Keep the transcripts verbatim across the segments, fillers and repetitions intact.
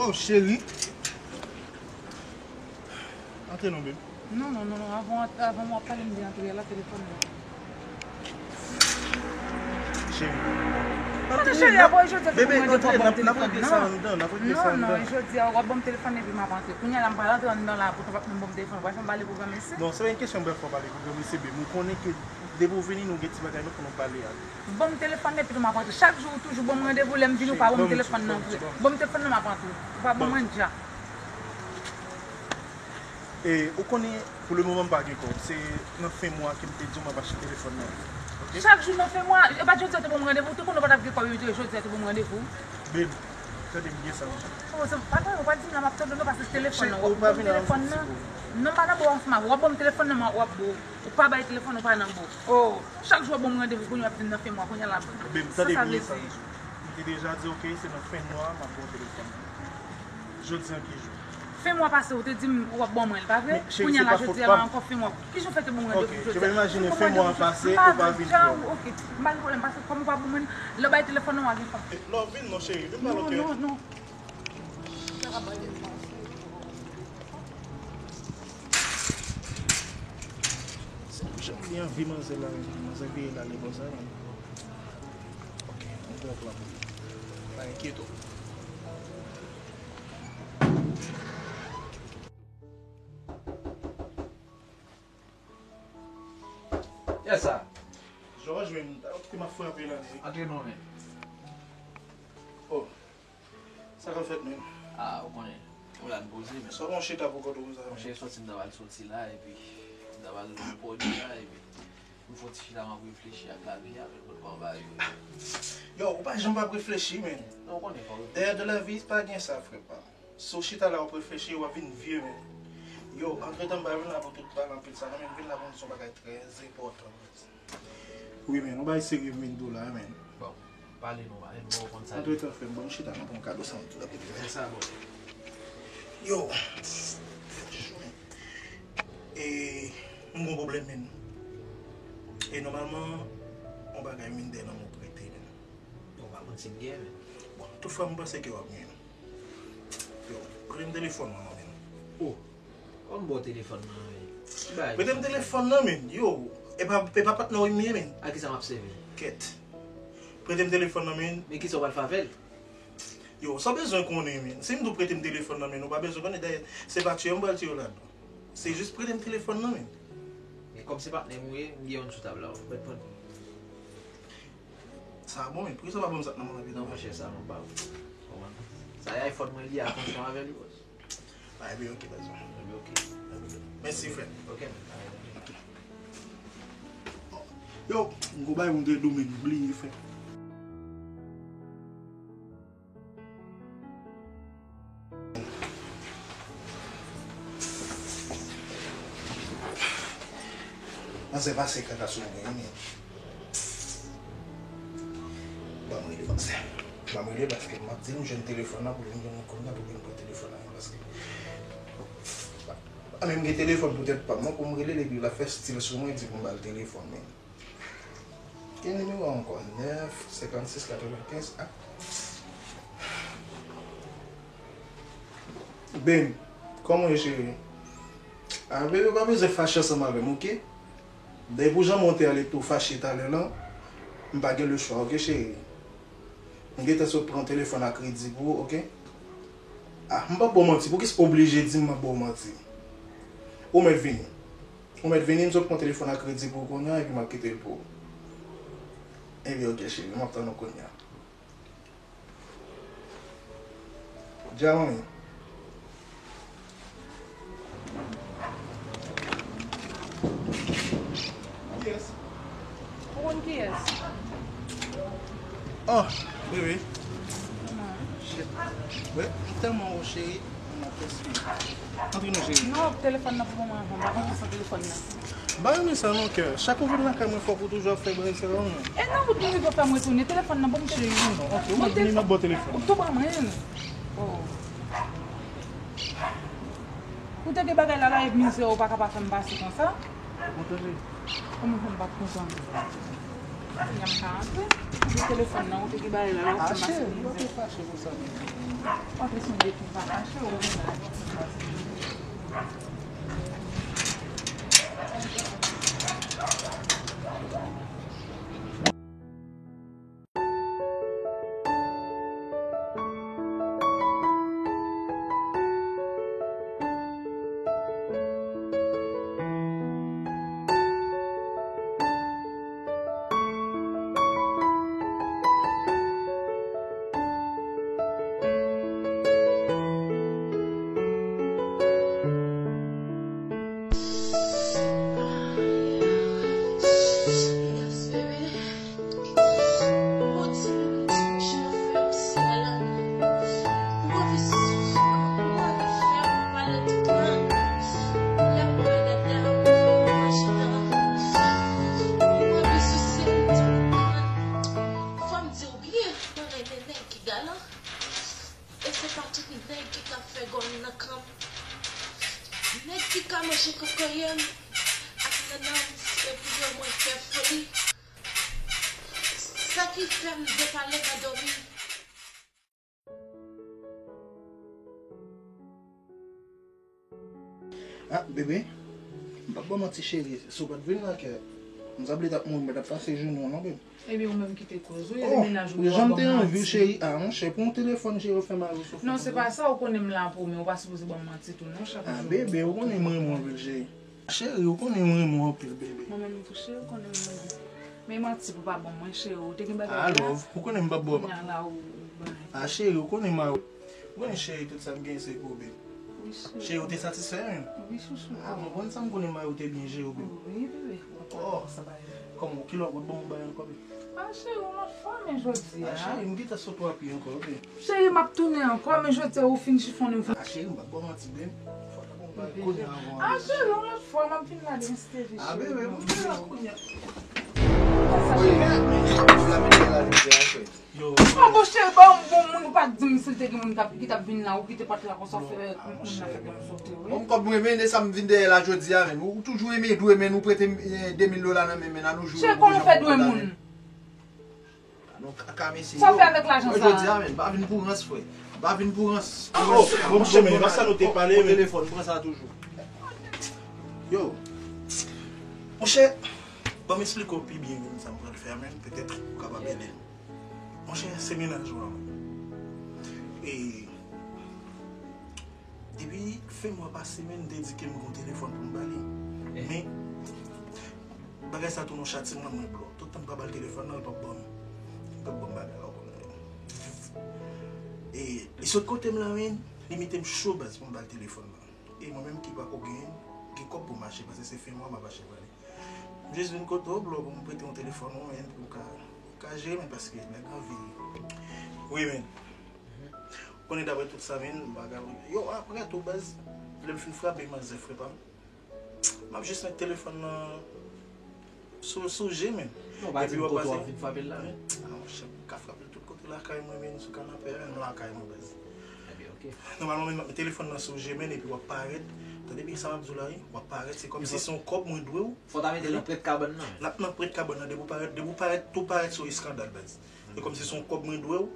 Oh, cheri. Antre non, babe. Non, non, non, non. Avan, avan w ap pale, m di antre la telefòn nan. Cheri. Antre, cheri, apre jodi a, bebe, antre, n ap, n ap regle sa anndan, n ap regle sa anndan. Non, non, jodi a, w ap ban m telefòn epi m ap antre. Kounye a la, m pral antre anndan la, pou w pa menm ban m telefòn. W ap fè m pale pou granmesi? Non, se pa yon kesyon brèf fò pale pou granmesi, babe. Ou konnen ke depi w vini, nou gen ti bagay nou pou nou pale a. Ban m telefòn nan epi tou m ap antre. Chak jou ou toujou ban m randevou, lè m vini ou pa ban m telefòn nan vre. Ban m telefòn nan m ap antre. Ou pa ban mwen dja. E ou konnen, pou le moman m pa gen kòb. Se nan fen mwa ke m te di w m ap achte telefòn nan. Ok? Chak jou nan fen mwa, e pa jodi a te ban m randevou, ou te konnen ou pa t ap gen kòb, jodi a te ban m randevou. Babe, tande m byen sa. Oh, se pa tande, ou pa di m la m ap tande w non, paske se telefòn nan. W ap ban m telefòn nan. Non, m pa nan bò ansanm avè w. W ap ban m telefòn nan, w ap bo. Ou pa bay telefòn, ou pa nan bo. Oh, chak jou w ap ban m randevou, kounye a w ap di m nan fen mwa, kounye a la. Babe, tande byen sa m di w. M te deja di, ok, se nan fen mwa, m ap ba w telefòn nan. Jodi an ki jou? Fen mwa pase, ou te di m w ap ban mwen l, pa vre? Kounye a la, jodi a la ankò fen mwa. Ki jan w fè te ban m randevou jodi a? Ok, imajine fen mwa pase, ou pa vin pran. Ok, m pa gen pwoblèm, paske kòm ou pa ban mwen l, lè w bay telefòn nan, w a gen tan. Lè w vin non, cheri, vin pale, ok? Non, non, non. Se pou jan m li anvi manzè la, manzè vire l ale konsa, men. Ok, yon gwo plan pou li. Pa enkyete w. Yes, sir. Jòj, men, ta kite m ap frape la, men. Antre non, men. Oh. Sa k ap fèt, men? Ah, ou konnen. Ou la n poze, men. Sa w chita pou kont ou konsa, men? Monchè, sòti m ta pral sòti la, epi m ta pral nan pwodui la, epi m fè yon ti chita, m ap reflechi ak lavi a, men, mwen pa anba yo. Yo, ou pa janm p ap reflechi, men. Non, ou konnen, fò w reflechi. Dèyè de la vi, pa gen sa, frè pa m. Si w chita la, w ap reflechi, w ap vin vye, men. Yo, antretan, m pa vin la pou tout pale anpil sa, non, men m vin la pou m di yon bagay trè enpòtan. Wi, men, yon bagay serye m vin di w la, men. Bon, pale nou, pale nou, ou konn sa. Antretan, frè m, ban m chita, m ap pran kado sa, m tou, la pou. Fè sa, bon. Yo, e, m gon pwoblèm, men. E nòmalman, yon bagay m vin dèyè nan men w prete, men. Bon, pa konn si m gen, men. Bon, tout fwa m panse ke w ap gen. Yo, prete m telefòn mwen, non, men. Oh. Kòman m ba w telefòn nan, men? Ki bagay? Prete m telefòn nan, men. Yo, e pa, e pa patnè w m ye, men. A kisa m ap sèvi? Kèt. Prete m telefòn nan, men. Men kisa w pral fè avè l? Yo, sa w bezwen konnen, men. Si m di w prete m telefòn nan, men, ou pa bezwen konnen. Dayè, se pa tiye m pral tiye w ladan. Se jis prete m telefòn nan, men. Men kòm se patnè m ou ye, m gen youn sou tab la. Ou mèt pran. Sa bon, men poukisa w pa ban m sa k nan men w la pito? Non, monchè, sa non pa bon. Konprann? Sa e iPhone mwen li a, atanchon avè li, bòs. Ah, epi ok, baz. Epi ok. Mèsi, frè. Ok, men. Ok. Yo, m gon bagay pou m te di w, men m bliye, frè. Manzè pase kaka sou mwen, men. Ban m rele manzè. Ban m rele paske m ap di l m jwenn telefòn nan pou vin jwenn mwen kounye a pou vin pran telefòn nan, men paske pa menm gen telefòn pou tèt pa m, non, pou m rele l epi l ap fè stil sou mwen, di pou m ba l telefòn, men. Ki nimewo a ankò? Nèf, senkannsis, katrevenkenz. Ah. Ben, kòman w ye, cheri? Ah, bebe, ou pa bezwen fache ansanm avè m, ok? Depi pou jan monte a, li tou fache talè lan, m pa gen lechwa, ok, cheri? M gentan sot pran telefòn a kredi pou ou, ok? Ah, m p ap ba w manti. Poukisa w oblije di m m ap ba w manti? Ou mèt vini. Ou mèt vini, m sot pran telefòn a kredi pou ou kounye a, epi m ap kite l pou ou. Ebyen, ok, cheri, m ap tann ou kounye a. Dja, manmi. Kiyès? Ou konn kiyès? Oh, bebe. Shit. Wi, m tèlman wè w, cheri. Antre non, cheri. Non, telefòn nan pou moman an, m pa konn san telefòn nan. M pa renmen sa non, kè. Chak ou vin lakay mwen, fòk ou toujou ap fè bagay sa yo, non. E nan wout nou rive fè m retounen, telefòn nan pou m cheri. Non, ok, ou mèt vini, m ap ba w telefòn. Ou tou ban mwen l. Oh. Ou te gen bagay la, la, e mizè, ou pa ka pa fè m pase konsa? Ou kontan, cheri? Kòman fè m pa t kontan? Kounye a m ka antre. Di telefòn nan, ou te gen bagay la, lè w fin mache. Ah, cheri, ou pa te fache konsa, non. Ou antre sou de kou, m pa fache, ou menm la. Fò m di w byen, mwen renmen nèg ki galan. E se pa tout nèg ki ka fè gòl nan kanm. Nèg ki ka manje kokoyèm ak nannan, epi yo mwen fè foli. Sa ki fè m depale nan dòmi. Ah, bebe, m p ap ba w manti, cheri. Si w pa t vin lakay, m sanble t ap mouri, m pa t ap pase jounen w non, bebe. Ebyen, ou menm ki te koz, wi, e mennaj ou yo ap ban m manti. Jan m te anvi w, cheri. Ah, monchè, pran yon telefòn, cheri, ou fè mari w soufri. Non, se pa sa, ou konnen m la pou ou, men ou pa sipoze ban m manti tou, non, chak jou. Ah, bebe, ou konnen m renmen w anpil, cheri. Cheri, ou konnen m renmen w anpil, bebe. Mwen menm tou, cheri, ou konnen m renmen w. Men manti pou pa ban mwen, cheri, ou te gen bagay la. Ah, love, ou konnen m p ap ba w. Kounye a la, ou bay. Ah, cheri, ou konnen m a Ou konnen, cheri, tout sa m genyen se pou ou, bebe. Wi, cheri. Cheri, ou te satisfè, wi. Wi, chouchou. Ah, mwen konn sa, m konnen mari w te byen jere w, bebe. Wi, bebe. Oh. Kòman, kilè w ap ban m bagay ankò, bebe? Ah, cheri, yon lòt fwa, men jodi a. Ah, cheri, m gentan sot w ap ye ankò, bebe. Cheri, m ap tounen ankò, men jodi a ou fin chifonnen, ou fin. Ah, cheri, m p ap ba w manti, bebe. Fò w ta ban m bagay kounye a avan. Ah, cheri, yon lòt fwa, m ap vin la demen si te vle, cheri. Ah, bebe, m vin la kounye a. Wi, men, m la mete la jodi a, cheri. Yo. Oh, bon, cheri, ba yon bon moun, ou pa t di m si l te gen moun k ap, ki t ap vin la, ou kite pòt la konsa, fè moun nan fè kè m sote, wi. Bon, kòb mwen, men, e sa m vin dèyè la jodi a, men. Ou toujou renmen dwe, men, ou prete m, eh, de mil dola nan men, men, nan nou jou. Cheri, kòman w fè dwe moun? Non, ka, ka, mesye. Sa w fè avèk lajan sa a? Jodi a, men, pa vin pou rans, frè. Pa vin pou rans. Oh, bon, monchè, men, pa sa nou te pale, men. Telefòn, pran sa toujou. Yo. Monchè, ban m eksplike w pi byen menm sa m pral fè a, men, petèt ou kapab ede m. Monchè, se mennaj ou a mwen. E depi fen mwa pase, men, m te di ke m gen yon telefòn pou m ba li. Men, bagay sa tounen yon chatiman, mwen, bro. Tout tan m pa ba l telefòn nan, l p ap ban m. L p ap ban m bagay la, w konnen. E li sot kote m la, men, li mete m cho baz pou m ba l telefòn nan. E mwen menm ki pako genyen, gen kòb pou m achte, paske se fen mwa m ap achte ba li. M jis vin kote w, bro, pou m prete yon telefòn ou, men, pou w ka, ka jere, men, paske nèg anvi. Wi, men. Ou konnen daprè tout sa, men, m pa ka, yo, aprè tou, baz, lè m fin frape manzè, frè pa m, m ap jis met telefòn nan sou, sou je, men. Non, pa di m kote w ap vin frape l la, men. Ah, monchè, m ka frape l tout kote lakay mwen, men, sou kanapè, men, lakay mwen, baz. Ebyen, ok. Nòmalman, men, m ap met telefòn nan sou je, men, epi w ap parèt. Tande byen sa m ap di w la, wi. W ap parèt, se kòmsi se yon kòb mwen dwe w. Fò w ta mete l nan prèt kabann nan. L ap nan prèt kabann nan, depi w parèt, depi w parèt, tou parèt se yon eskandal, baz. E kòmsi se yon kòb mwen dwe w,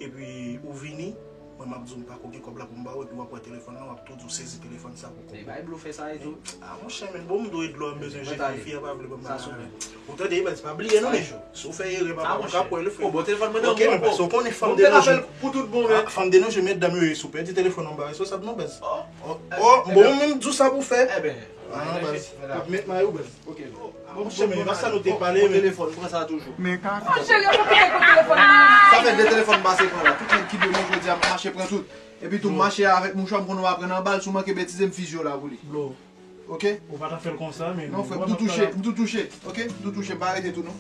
epi ou vini, mwen m ap di w m pako gen kòb la pou m ba w, epi w ap wè telefòn nan, w ap tou di w sezi telefòn sa pou kòb. Men bay blofè sa e tou. Ah, monchè, men bon, m dwe dlo a, m bezwen jete, fi a pa vle ban m bagay. Ou tande, baz, pa bliye non, men. Si w fè erè, papa, ou ka pran l, frè. Oh, bon, telefòn mwen nan men w, baz, ou konnen fanm de nos jours. Pou tout bon, men. Ah, fanm de nos jours, medam yo ye, si w pèdi telefòn nan, w pa responsab non, baz. Oh, oh, bon, ou menm di w sa pou w fè. Ebyen, ah, baz, w ap met mayo, baz. Ok. Bon, monchè, men pa sa nou te pale, men. Telefòn, pran sa toujou. Men ka. Oh, cheri, ou pa kite pou telefòn nan. Sa fè de telefòn m pase pran la. Tout nèg ki dwe mwen jodi a, m mache pran tout. Epi tou, m mache avèk mouchwa, m konnen w ap pran nan bal, si w manke betize, m fizye w la pou li. Bro. Ok? Ou pa ta fè l konsa, men. Non, frè, m tou touche, m tou touche. Ok? M tou touche, m pa rete tou, non.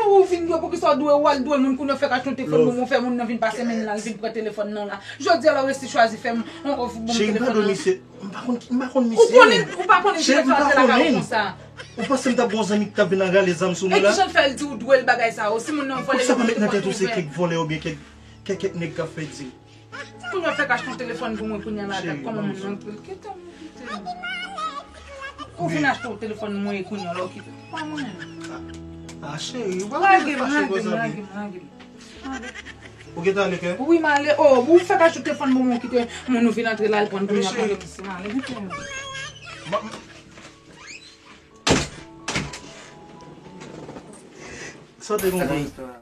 Ou vin dwe, poukisa w dwe, w al dwe moun, kounye a w fèk achte yon telefòn pou mwen, fè moun nan vin pase men l la, l vin pran telefòn nan la. Jodi a la, w resi chwazi fè m yon òf pou m telefòn nan. Cheri, m pa konn misye, m pa konn, m pa konn misye. Ou konnen, ou pa konnen kijan fè l lakay ou konsa. Ou panse m t ap gon zanmi ki t ap vin al rale zam sou nou la? E kijan fè l di w dwe l bagay sa yo? Si moun nan vòlè, yo pa met nan tèt ou se kèk vòlè oubyen kèk, kèk, kèk nèg k ap fè di. Kounye a w fèk achte yon telefòn pou mwen, kounye a la, gad kòman moun nan antre l. Kite m, kite m. Ou vin achte yon telefòn mwen e kounye a la w kite. Pa mwen. Ah, cheri, ou pa bezwen fache konsa, lage m, lage m, lage m. Ou gentan ale, kè? Wi, m ale. Oh, ou fèk achte telefòn mwen, mwen kite moun ou vin antre la, l pran kounye a, pran mesye, m ale, vite. Sa te konprann.